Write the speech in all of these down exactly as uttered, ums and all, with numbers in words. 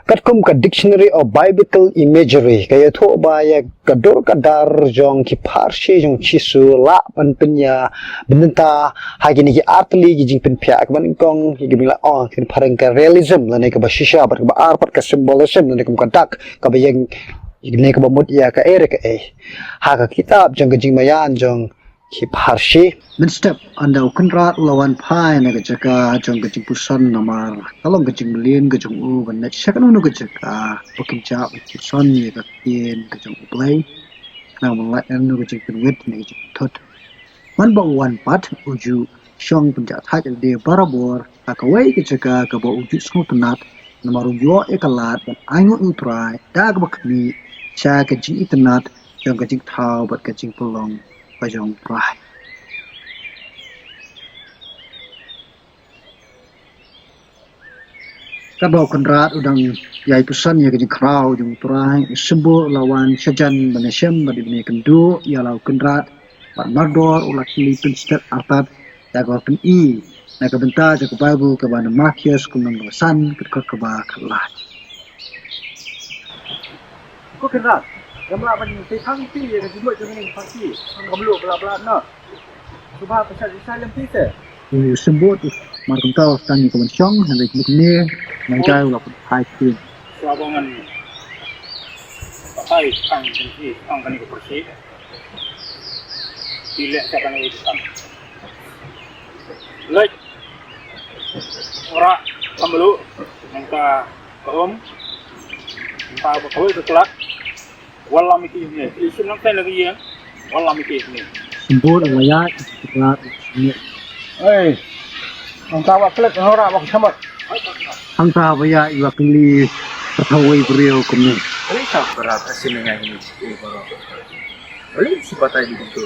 Katkum ka Dictionary of Biblical Imagery, ka ïathuh ba ïa ka dur ka dar jong ki pharshi jong u Jisu lah ban pynïa bynta ha kine ki artylli ki jingpynphiah, kaba nyngkong ïa ki ba ngi lah ong ha ka phareng ka realism, lane kaba shisha, bad kaba ar pat ka symbolism, lane kum ka dak kaba ïeng, lane kaba mut ïa kaei re kaei. Ha ka kitab jong ka Jingmaïan jong ki pharshi. Mynstep ynda u Kynrad u la wan phai na ka jaka jong ka jingpuson, namar ka long ka jingmlien ka jong u ban leit sha kano kano ka jaka ba kin jah ban puson ïa ka ktien ka jong U Blei, khnang ban lait na kano ka jingpynwit ne ka jingpynthut. Man ba u wan pat, u ju shong pynjah thait ïa lade barabor ha kawei ka jaka kaba u ju sngewtynnat, namar u ïoh ïa ka lad ban ainguh ïa U Trai da kaba khmih sha ka jingitynnat jong ka jingthaw bad ka jingpynlong ka jong U Trai. Katba u Kynrad u dang ïai puson ïa ka jingkhraw jong U Trai, u symbud u la wan shajan ban ïashem bad ban ïakynduh ïa la u Kynrad, bad mardor u la kylli pynstet artat ïa kaba pyni na ka bynta jong ka Baibl kaba na Mathaios ka lynnong kaba san, ka dkhot kaba khatlai. Ko Kynrad, ngam lah ban pynphang ïa phi ïa ka jingmut jong kane ka pharshi, ka mluh ba la blad noh. Sngewbha pynshai lem phi se. U symbud u markyntaw tang ïa ka ban shong, hynrei kumne, nangta u la pynphai ktien. Sngewbha ngan batai tang ïa phi, tang kane ka pharshi. Phi leh sa kane ka kam. Leit. Ngrah ka mluh, nangta ka um, nangta kawei ka klat. Wallam ïa ki ne. Ki shim nangtai la ki ïeng. Wallam ïa ki ne. Symbud la ïa ki klat ne. Ei. Nangta wa klet nora wa shamat. Hangta ba ïa i wa kylli ka thawei briew kumne. Ei, sa berat asin ngai ni. Ei, baro. Ei, si batai di tu.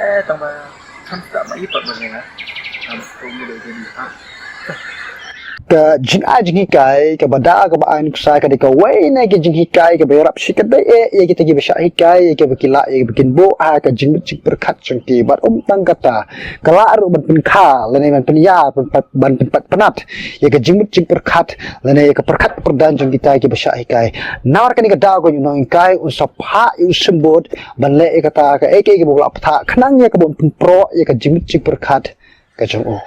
Eh, tang ba kan tak mai pat ba ni. Am ko mu de ni ha. Ka jingai jinghikai kaba da kaba ai nuksa ka dei kawei na ki jinghikai kaba ïarap shikatdei ïa kita kiba shah hikai, ïa kiba ki lah, ïa kiba kin buh ha ka jingmut jingpyrkhat jong ki. Bad ym tang kata, ka lah ruh ban pynkha lane ban pynïar, ban pynpat, ban pynpat pynat ïa ka jingmut jingpyrkhat lane ïa ka pyrkhat pyrdan jong kita kiba shah hikai. Namar kane ka daw ka, u nonghikai un sa phah ïa u symbud ban leh ïa kata kaei kaei kaba u lah bthah, khnang ïa kaba un pynproh ïa ka jingmut jingpyrkhat ka jong u.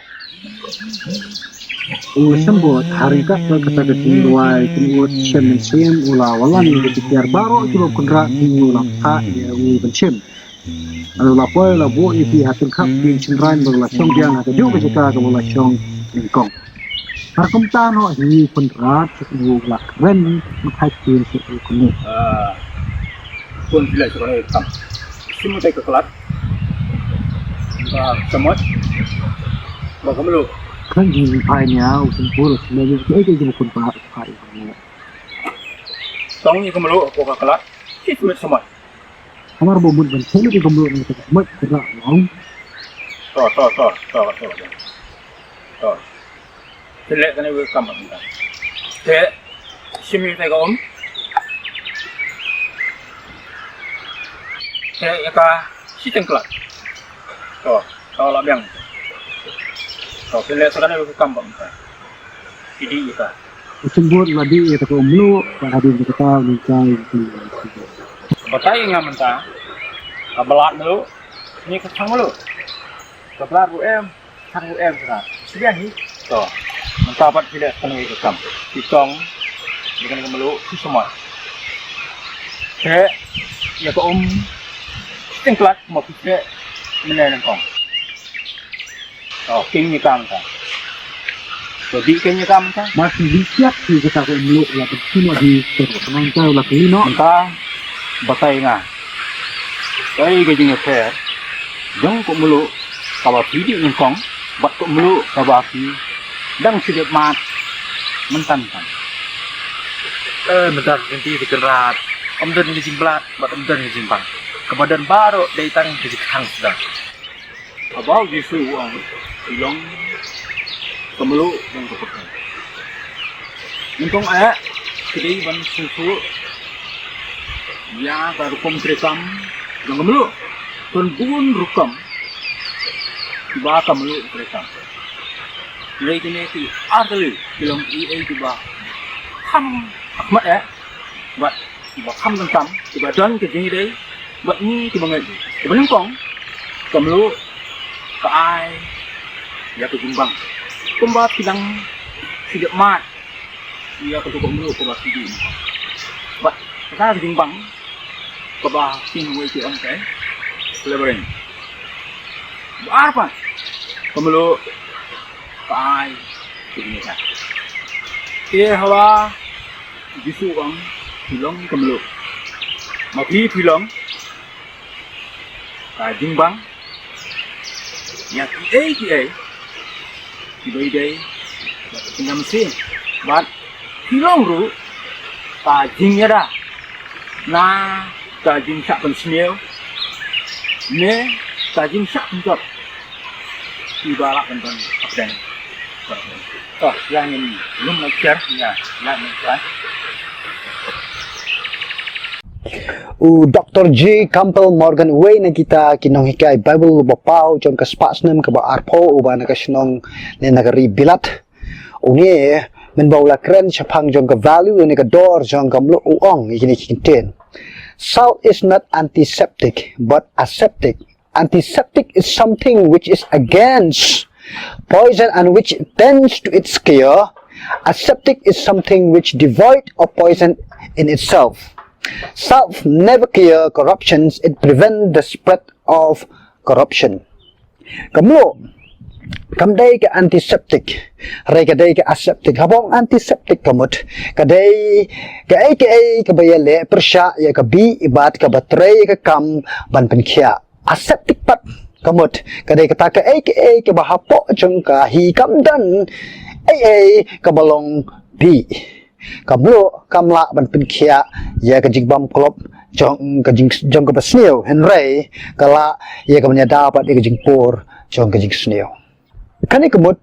U symbud ha ryngkat bad kata ka jingduwai jingud shem mynsiem u la wallam ïa ka jinghiar baroh kiba u Kynrad u la bthah ïa u ban shem. Lada u la poi u la buh ïa ki ha tyngkhap ki shynrang bad u la shong biang ha kajuh ka jaka kaba u la shong nyngkong. Har kumta noh hi u Kynrad sha u la kren, ma thait ktien sha u kumne. Ah, pun phi leh sha kane ka kam. Shim ïa ka klat. Ka samot. Ba ka mluh. Kren jingphai nia u symbud la kren ïa kaei kaei kaba u Kynrad u phah ïa u kumne. Tong ïa ka mluh ko ka klat. Shim ïa samot. Namar ba mut ban shem ïa ka mluh ne ka mut ka la long. To, to, to, to, to, to. To. Phi leh kane ka kam ba mynta. Te shim ïa ka um. Te ïa ka shiteng klat. To, to la biang. To, phi leh sa kane ka kam ba mynta. Phi dih ïa ka. U symbud la dih ïa ka um mluh, bad hadien kata u nonghikai u batai ïa nga mynta. Ka blad mluh, ne ka thang mluh. Ka blad ruh em, thang ruh em ka. Sbia hi. To. Mynta pat phi leh kane ka kam. Phi tong ïa kane ka mluh, phi samot. Te ïa ka um shiteng klat, mo phi te mynne nyngkong. Oh, king ni kam ka. To di king ni kam ka. Mas di siap di kita ko mluh la tu sino di tu. Nang ka la kini no. Ka batai nga. Kai ka jingïapher jong ko mluh kaba phi dih nyngkong bad ko mluh kaba phi dang shu dep mad mynta kan. Eh, mynta ka kynti ka Kynrad. Ym don ka jingblad bad ym don ka jingbang. Kaba don baroh dei tang ka jingkhang sdang. Haba u Jisu u ong, phi long ka mluh jong ka pyrthei. Nyngkong eh, phi dei ban sngewthuh ïa ka rukom treikam jong ka mluh. Don bun rukom kiba ka mluh treikam. Lei kine ki artylli ki long i ei kiba kham khmat eh bad kiba kham khamtam kiba don ka jingïadei bad ngi kiba ngeit. Kiba nyngkong, ka mluh ka ai ïa ka jingbang. Kumba phi dang phi dep mat ïa ka tu ka mluh kaba phi dei. Bad ka jingbang kaba phi ngwei ki ong kai. Flavoring. Ba ar pat ka mluh ka ai. Te hawa Jisu u ong, phi long ka mluh. Ma phi phi long ka jingbang ïa kiei kiei kiba ïadei bad ka jingïaid mynsiem. Bad phi long ruh ka jingïada na ka jingshah pynsniew ne ka jingshah pynjot. Iba lah ban ban hapdeng. To, ïa ngin lum na kiar, ïa, ïa ngin kiar. U Doktor J Campbell Morgan, uwei na kita ki nonghikai Baibl ba paw jong ka spah snem kaba arphew, uba na ka shnong ne na ka ri Bilat. U ngi mynba u la kren shaphang jong ka value ne ka dor jong ka mluh, u ong ïa kine ki kyntien. Salt is not antiseptic, but aseptic. Antiseptic is something which is against poison and which tends to its cure. Aseptic is something which devoid of poison in itself. Salt never cure corruptions, it prevent the spread of corruption. Ka mluh kam dei ka antiseptic, hynrei ka dei ka aseptic. Haba ong antiseptic ka mut ka dei kaei kaei kaba ïaleh pyrshah ïa ka bih bad kaba trei ïa ka kam ban pynkhiah. Aseptic pat ka mut ka dei kata kaei kaei kaba hapoh jong ka hi kam don ei ei kaba long bih. Ka mluh kam lah ban pynkhiah ïa ka jingbam klop jong ka jing, jong kaba sniew, hynrei ka lah ïa ka ban ïada bad ïa ka jingpur jong ka jingsniew. Kane ka mut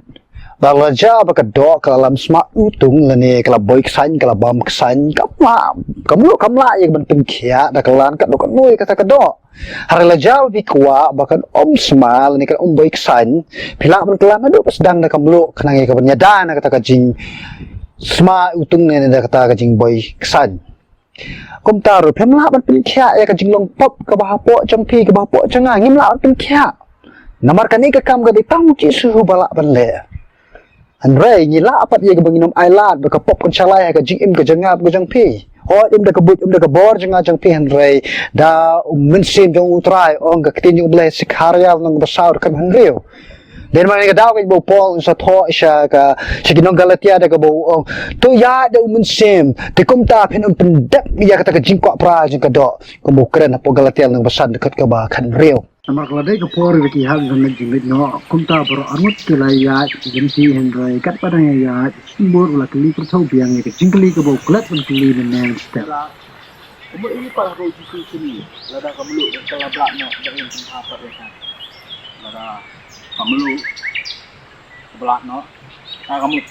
ba la jia ba ka doh ka la lam sma utung lane ka la boi ksain, ka la bam ksain, kam lah, ka mluh kam lah ïa ka ban pynkhiah da ka lan katno katno ïa kata ka doh. Hynrei la jia ba phi kwah ba kan ym sma lane kan ym boi ksain, phi lah ban kylla naduh ba sdang da ka mluh khnang ïa ka ban ïada na kata ka jingsma utung ne da kata ka jingboi ksain. Kumta ruh phim lah ban pynkhiah ïa ka jinglong pop kaba hapoh jong phi, kaba hapoh jong nga, ngim lah ban pynkhiah. Namar kane ka kam ka dei tang u Jisu uba lah ban leh. Hynrei ngi lah pat ïa kaba ngin ym ailad ba ka pop kan shalai ha ka jingim ka jong nga bad ka jong phi. Hooid, ym da ka buit, ym da ka bor jong nga jong phi, hynrei da u Mynsiem jong U Trai, ong ka ktien jong U Blei, Sekharia lynnong ba saw dkhot hynriew. Dei namar kane ka daw kaba u Paul un sa thoh sha ka, sha ki nong Galatia da kaba u ong, to ïaid da u Mynsiem, te kumta phin ym pyndep ïa kata ka jingkwah pra jong ka doh. Kumba u kren hapoh Galatia lynnong ba san dkhot kaba khathynriew. Namar ka la dei ka por ba ki hap ban leit jingleit noh, kumta baroh arngut ki la ïaid lynti, hynrei katba dang ïaid, u symbud u la kylli pyrthew biang ïa ka jingkylli kaba u klet ban kylli mynne mynstep. Ka mut ïa pat ha u Jisu kine, lada ka mluh ka la blah noh, da ïa ka pat ïa ka. Lada ka mluh ka blah noh, ka mut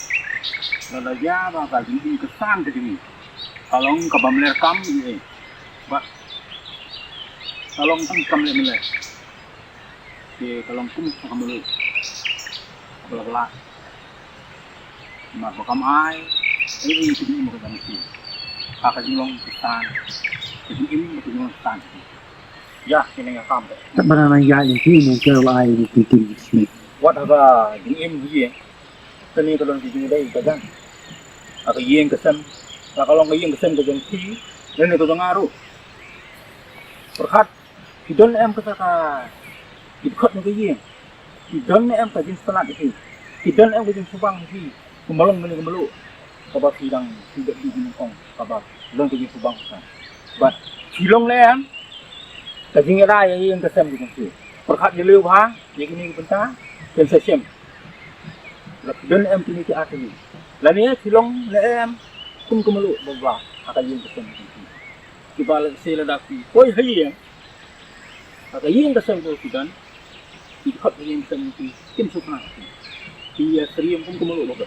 lada ïa ba ka jingim ka san ka jingim, ka long kaba mler kam ïa, bad ka long tang kam leh mler. Te ka long kum ka mluh kaba la blah. Namar ba kam ai ei ei ka jingim ka jong ki, ka ka jinglong ki san, ka jingim ka jinglong ki san. Ïa kine nga kam te. Kat ba nang ïa ïa ki nong ker la ai ïa ki ki sni. Wat ha ka jingim ki ïing, kane ka long ki jingdei ka jong, ha ka ïing ka sem, la ka long ka ïing ka sem ka jong ki, lane ka jong nga ruh. Pyrkhat ki don em kata ka, ki dkhot na ka ïing. Ki don em ka jingstad ïa phi. Ki don em ka jingsubang ïa phi. Kumba long mynne kumba long. Kaba phi dang phi dei phi nyngkong kaba long ka jingsubang ïa phi. Bad phi long leh em ka jingïada ïa ïing ka sem ka jong phi. Pyrkhat ïa lei bha ïa kine ki bynta. Phin sa shem. La phi don em kine ki artylli. Lane phi long leh em kum kumba long ba ba ha ka ïing ka sem ka jong phi. Kiba leh se lada phi poi ha ïing. Ha ka ïing ka sem ka jong phi don. Ki khot ïa ka sem ki kim suk na ki. Ki ïa syriem kum kum lo ba.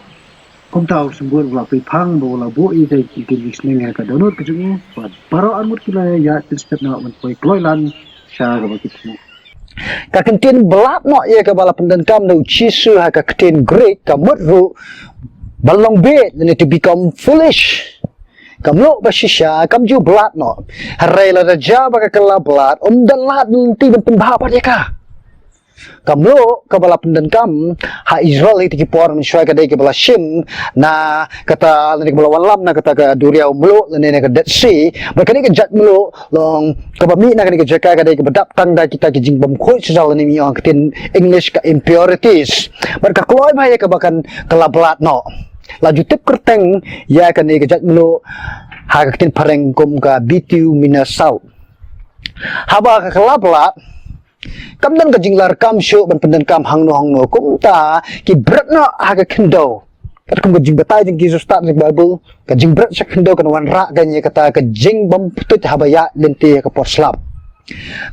Kumta u symbud u la pyrshang ba u la buh ïa ka jingkylli sneng ha ka dohnud ka jong u, bad baroh arngut ki la ïaid step na ban poi kloi lan sha kaba ki thmu. Ka ktien blad noh ïa kaba la pyndonkam da u Jisu ha ka ktien Greek ka mut ruh ban long beit, lane to become foolish. Ka mluh ba shisha kam ju blad noh. Hynrei lada jia ba ka kylla blad, ym don lad lynti ban pynbha pat ïa ka. Ka mluh kaba la pyndonkam ha Israel ha kita ki por mynshuwa ka dei kaba la shim na kata, lane kaba la wanlam na kata ka duriaw mluh, lane na ka Dead Sea. Bad kane ka jait mluh long kaba mih na kane ka jaka ka dei kaba dap tang da kita ki jingbymkhuid shisha, lane ngi ong ha ka ktien English ka impurities. Bad ka kloi bha ïa kaba kan kylla blad noh. La ju tip kyrteng ïa kane ka jait mluh ha ka ktien phareng kum ka bituminous salt. Haba ka kylla blad, kam don ka jinglar kam shuh ban pyndonkam hangno hangno, kumta ki bret noh ha ka khyndew. Katkum ka jingbatai jong ki ju stad jong Bible, ka jingbret sha khyndew kan wanrah ka ïa kata ka jingbymtuid haba ïaid lynti ha ka por slap.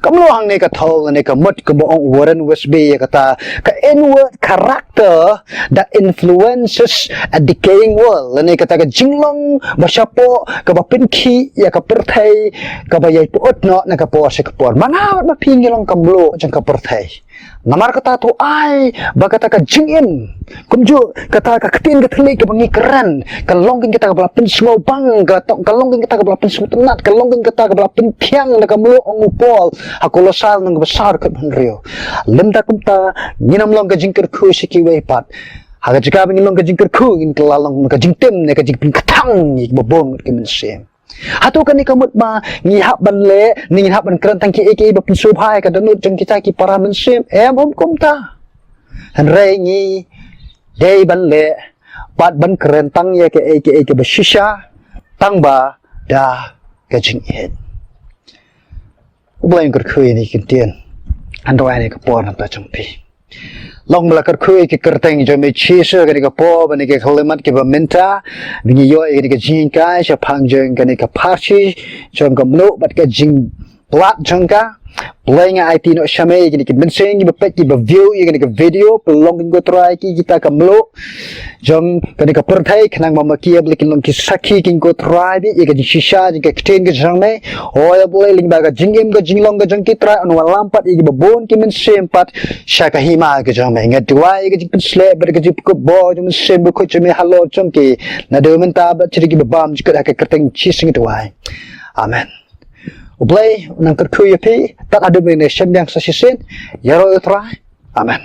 Ka mluh hangne ka thaw lane ka mut, kumba ong Warren Wiersbe ïa kata, ka inward character that influences a decaying world, lane kata ka jinglong ba shapoh kaba pynkhih ïa ka pyrthei, kaba ïai pyut noh na ka por sha ka por. Ma nga bad ma phi ngi long ka mluh jong ka pyrthei. Namar kata to ai ba kata ka jingim, kumjuh kata ka ktien ka thylliej kaba ngi kren, ka long kein kata kaba la pynsngewbang, ka long kein kata kaba la pynsngewtynnat, ka long kein kata kaba la pynthiang da ka mluh, ong u Paul ha Kolosai lynnong kaba saw, dkhot ba hynriew. Lymda kumta ngin ym long ka jingkyrkhu sha kiwei pat. Ha ka jaka ba ngin long ka jingkyrkhu, ngin kylla long ka jingtim ne ka jingpynkthang ïa kiba bun ngut ki mynsiem. Hato kane ka mut ba ngi hap ban leh, ne ngin hap ban kren tang kiei kiei ba pynsngewbha ïa ka dohnud jong kita ki para mynsiem? Em, ym kumta. Hynrei ngi dei ban leh bad ban kren tang ïa kiei kiei kiba shisha, tang ba da ka jingïeit. U Blei un kyrkhu ïa kine ki ktien. Hynrei ha kane ka por, namar jong phi, long ba la kyrkhu ïa ki kyrteng jong me Jisu ha kane ka por bad ha kine ki khyllipmat kiba mynta, ba ngi ïoh ïa kane ka jinghikai shaphang jong kane ka pharshi jong ka mluh bad ka jingblad jong ka. Blei nga aiti noh sha me ïa kine ki mynsiem kiba peit, kiba view ïa kane ka video, pynlong kein ko Trai ki kita ka mluh jong kane ka pyrthei, khnang ba ma ki, ïa Blei, kin long ki sakhi kein ko Trai, ïa ka jingshisha jong ka ktien ka jong me. O ïa Blei, lyngba ka jingim ka jinglong ka jong ki Trai, yn wallam pat ïa kiba bun ki mynsiem pat sha ka hima ka jong me. Nga duwai ïa ka jingpynshlur bad ka jingpynkupbor jong u Mynsiem Bakhuid jong me halor jong ki, naduh mynta bad sha kiba bymjukut, ha ka kyrteng Jisu nga duwai. Amen. U Blei un nang kyrkhu ïa phi tad haduh ban ïashem biang sa shisien. Ïaroh ïa u Trai. Amen.